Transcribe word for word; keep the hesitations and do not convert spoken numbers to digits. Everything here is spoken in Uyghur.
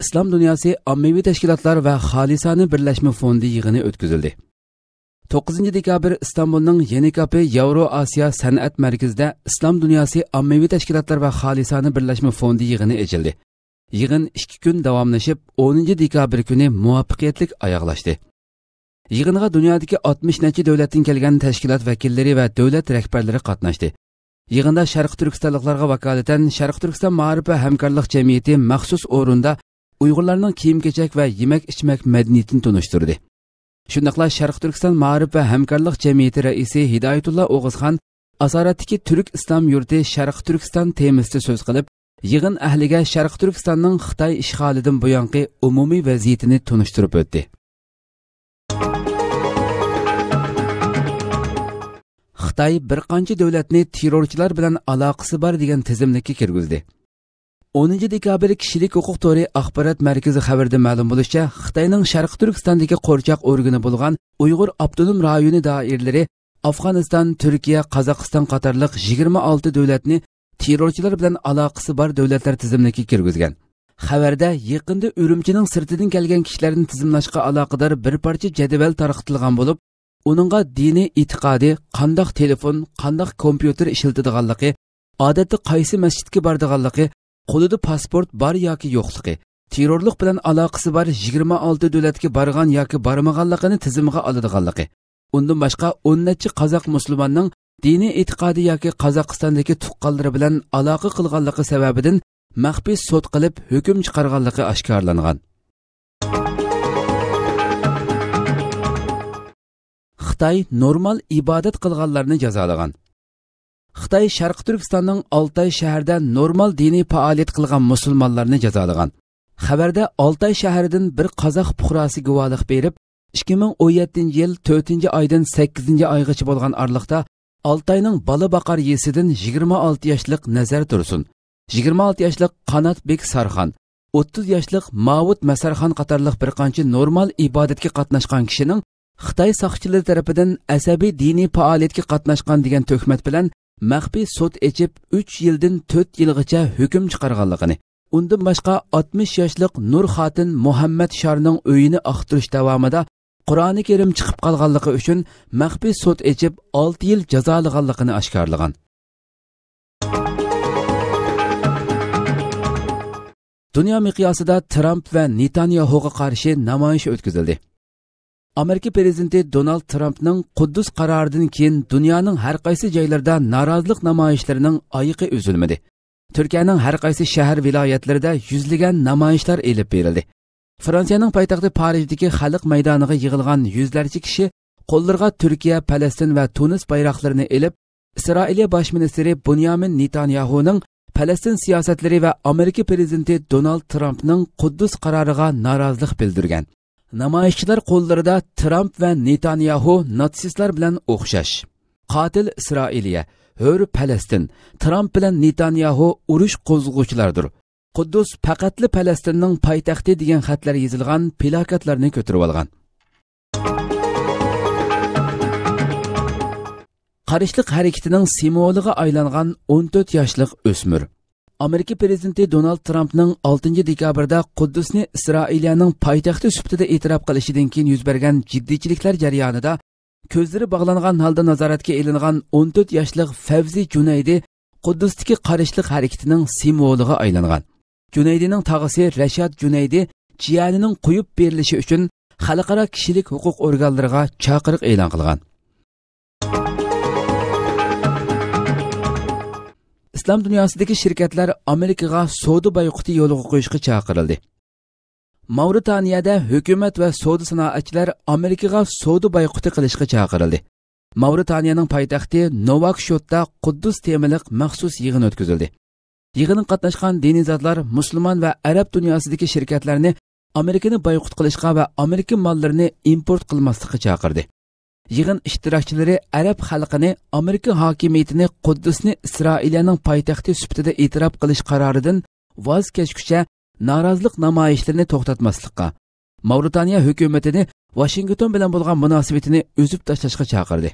ئىسلام دۇنياسى ئاممىۋى تەشكىلاتلار ۋە خالىسانە بىرلەشمە فوندى يىغىنى ئۆتكۈزۈلدى. توققۇزىنچى دېكابىر ئىستانبۇلنىڭ يېنى كاپى ياۋرو ئاسىيا سەنئەت مەركىزىدە ئىسلام دۇنياسى ئاممىۋى تەشكىلاتلار ۋە خالىسانە بىرلەشمە فوندى يىغىنى ئېچىلدى. يىغىن ئىككى كۈن داۋاملىشىپ، ئونىنچى دېكابىر كۈنى مۇۋەپپەقىيەتلىك ئاياغلاشتى. يىغىنغا دۇنيادىكى ئاتمىش نەچچە دۆلەتتىن كەلگەن تەشكىلات ۋەكىللىرى ۋە دۆلەت رەھبەرلىرى قاتناشتى. يىغىندا شەرقىي تۈركىستانلىقلارغا ۋاكالىتەن شەرقىي تۈركىستان مائارىپ ۋە ھەمكارلىق جەمئىيىتى مەخسۇس ئورۇندا ئۇيغۇرلارنىڭ كىيىم-كېچەك ۋە يېمەك-ئىچمەك مەدەنىيىتىنى تونۇشتۇردى. شۇنداقلا شەرقىي تۈركىستان مائارىپ ۋە ھەمكارلىق جەمئىيىتى رەئىسى ھىدايەتۇللا ئوغۇزخان ئاسارەتتىكى تۈرك ئىسلام يۇرتى شەرقىي تۈركىستان تېمىسىدا سۆز قىلىپ، يىغىن ئەھلىگە شەرقىي تۈركىستاننىڭ خىتاي ئىشغالىدىن بۇيانقى ئومۇمىي ۋەزىيىتىنى تونۇشتۇرۇپ ئۆتتى. خىتاي بىر قانچە دۆلەتنى تېررورچىلار بىلەن ئالاقىسى بار دېگەن تىزىملىككە كىرگۈزدى. ئونىنچى دېكابىر كىشىلىك ھوقۇق تورى ئاخبارات مەركىزى خەۋىرىدە مەلۇم بولۇشىچە، خىتاينىڭ شەرقىي تۈركىستاندىكى قورچاق ئورگىنى بولغان ئۇيغۇر ئاپتونوم رايونى دائىرىلىرى ئافغانىستان، تۈركىيە، قازاقىستان قاتارلىق يىگىرمە ئالتە دۆلەتنى تېررورچىلار بىلەن ئالاقىسى بار دۆلەتلەر تىزىملىكىگە كىرگۈزگەن. خەۋەردە يېقىندا ئۈرۈمچىنىڭ سىرتىدىن كەلگەن كىشىلەرنى تىزىملاشقا ئالاقىدار بىر پارچە جەدۋەل تارقىتىلغان بولۇپ، ئۇنىڭغا دىنىي ئېتىقادى، قانداق تېلېفون، قانداق كومپيۇتېر ئىشلىتىدىغانلىقى، ئادەتتە قايسى مەسچىتكە بارىدىغانلىقى، قولىدا پاسپورت بار ياكى يوقلۇقى، تېررورلۇق بىلەن ئالاقىسى بار يىگىرمە ئالتە دۆلەتكە بارغان ياكى بارمىغانلىقىنى تىزىمغا ئالىدىغانلىقى، ئۇندىن باشقا ئون نەچچە قازاق مۇسۇلماننىڭ دىنىي ئېتىقادى ياكى قازاقىستاندىكى تۇغقانلىرى بىلەن ئالاقە قىلغانلىقى سەۋەبىدىن مەخپىي سوت قىلىپ ھۆكۈم چىقارغانلىقى ئاشكارىلانغان. خىتاي نورمال ئىبادەت قىلغانلارنى جازالىغان. خىتاي شەرقىي تۈركىستاننىڭ ئالتاي شەھىرىدە نورمال دىنىي پائالىيەت قىلغان مۇسۇلمانلارنى جازالىغان. خەۋەردە ئالتاي شەھىرىدىن بىر قازاق پۇقراسى گۇۋاھلىق بېرىپ، ئىككى مىڭ ئون يەتتىنچى يىل تۆتىنچى ئايدىن سەككىزىنچى ئايغىچە بولغان ئارىلىقتا ئالتاينىڭ بالا باقار يېسىدىن يىگىرمە ئالتە ياشلىق نەزەر تۇرسۇن، يىگىرمە ئالتە ياشلىق قاناتبېك سارخان، ئوتتۇز ياشلىق ماۋۇت مەسەرخان قاتارلىق بىر قانچە نورمال ئىبادەتكە قاتناشقان كىشىنىڭ خىتاي ساقچىلىرى تەرىپىدىن ئەسەبىي دىنىي پائالىيەتكە قاتناشقان دېگەن تۆھمەت بىلەن مەخپىي سوت ئېچىپ، ئۈچ يىلدىن تۆت يىلغىچە ھۆكۈم چىقارغانلىقىنى، ئۇندىن باشقا ئاتمىش ياشلىق نۇر خاتىن مۇھەممەد شارنىڭ ئۆيىنى ئاختۇرۇش داۋامىدا قۇرئانى كەرىم چىقىپ قالغانلىقى ئۈچۈن مەخپىي سوت ئېچىپ، ئالتە يىل جازالىغانلىقىنى ئاشكارىلىغان. دۇنيا مىقياسىدا ترامپ ۋە نېتانياھۇغا قارشى نامايىش ئۆتكۈزۈلدى. ئامېرىكا پىرېزىدېنتى دونالد ترامپنىڭ قۇددۇس قارارىدىن كېيىن دۇنيانىڭ ھەر قايسى جايلىرىدا نارازىلىق نامايىشلىرىنىڭ ئايىقى ئۈزۈلمىدى. تۈركىيەنىڭ ھەر قايسى شەھەر ۋىلايەتلىرىدە يۈزلىگەن نامايىشلار ئېلىپ بېرىلدى. فرانسىيەنىڭ پايتەختى پارىژدىكى خەلق مەيدانىغا يىغىلغان يۈزلەرچە كىشى قوللىرىغا تۈركىيە، پەلەستىن ۋە تۇنىس بايراقلىرىنى ئېلىپ، ئىسرائىلىيە باش مىنىستىرى بۇنيامىن نېتانياھۇنىڭ پەلەستىن سىياسەتلىرى ۋە ئامېرىكا پىرېزىدېنتى دونالد ترامپنىڭ قۇددۇس قارارىغا نارازىلىق بىلدۈرگەن. نامايىشچىلار قوللىرىدا ترامپ ۋە نېتانياھۇ ناتسىستلار بىلەن ئوخشاش، قاتىل ئىسرائىلىيە، ھۆر پەلەستىن، ترامپ بىلەن نېتانياھۇ ئۇرۇش قوزغىغۇچىلاردۇر، قۇددۇس پەقەتلا پەلەستىننىڭ پايتەختى دېگەن خەتلەر يېزىلغان پىلاكاتلارنى كۆتۈرۈۋالغان. قارشىلىق ھەرىكىتىنىڭ سىمۋولىغا ئايلانغان ئون تۆت ياشلىق ئۆسمۈر. ئامېرىكا پىرېزىدېنتى دونالد ترامپنىڭ ئالتىنچى دېكابىردا قۇددۇسنى ئىسرائىلىيەنىڭ پايتەختى سۈپىتىدە ئېتىراپ قىلىشىدىن كېيىن يۈز بەرگەن جىددىيچىلىكلەر جەريانىدا كۆزلىرى باغلانغان ھالدا نازارەتكە ئېلىنغان ئون تۆت ياشلىق فەۋزى جۇنەيدى قۇددۇستىكى قارشىلىق ھەرىكىتىنىڭ سىمۋولىغا ئايلانغان. جۇنەيدىنىڭ تاغىسى رەشاد جۇنەيدى جىيەنىنىڭ قويۇپ بېرىلىشى ئۈچۈن خەلقئارا كىشىلىك ھوقۇق ئورگانلىرىغا چاقىرىق ئېلان قىلغان. ئىسلام دۇنياسىدىكى شىركەتلەر ئامېرىكىغا سودا بايقۇتى يولغا قويۇشقا چاقىرىلدى. ماۋرىتانىيەدە ھۆكۈمەت ۋە سودا سانائەتچىلەر ئامېرىكىغا سودا بايقۇتى قىلىشقا چاقىرىلدى. ماۋرىتانىيەنىڭ پايتەختى نوۋاكشوتتا قۇددۇس تېمىلىق مەخسۇس يىغىن ئۆتكۈزۈلدى. يىغىنغا قاتناشقان دىنىي زاتلار مۇسۇلمان ۋە ئەرەب دۇنياسىدىكى شىركەتلەرنى ئامېرىكىنى بايقۇت قىلىشقا ۋە ئامېرىكا ماللىرىنى ئىمپورت قىلماسلىققا چاقىردى. يىغىن ئىشتىراكچىلىرى ئەرەب خەلقىنى ئامېرىكا ھاكىمىيىتىنى قۇددۇسنى ئىسرائىلىيەنىڭ پايتەختى سۈپىتىدە ئېتىراپ قىلىش قارارىدىن ۋاز كەچكۈچە نارازىلىق نامايىشلىرىنى توختاتماسلىققا، ماۋرىتانىيە ھۆكۈمىتىنى ۋاشىنگتون بىلەن بولغان مۇناسىۋىتىنى ئۈزۈپ تاشلاشقا چاقىردى.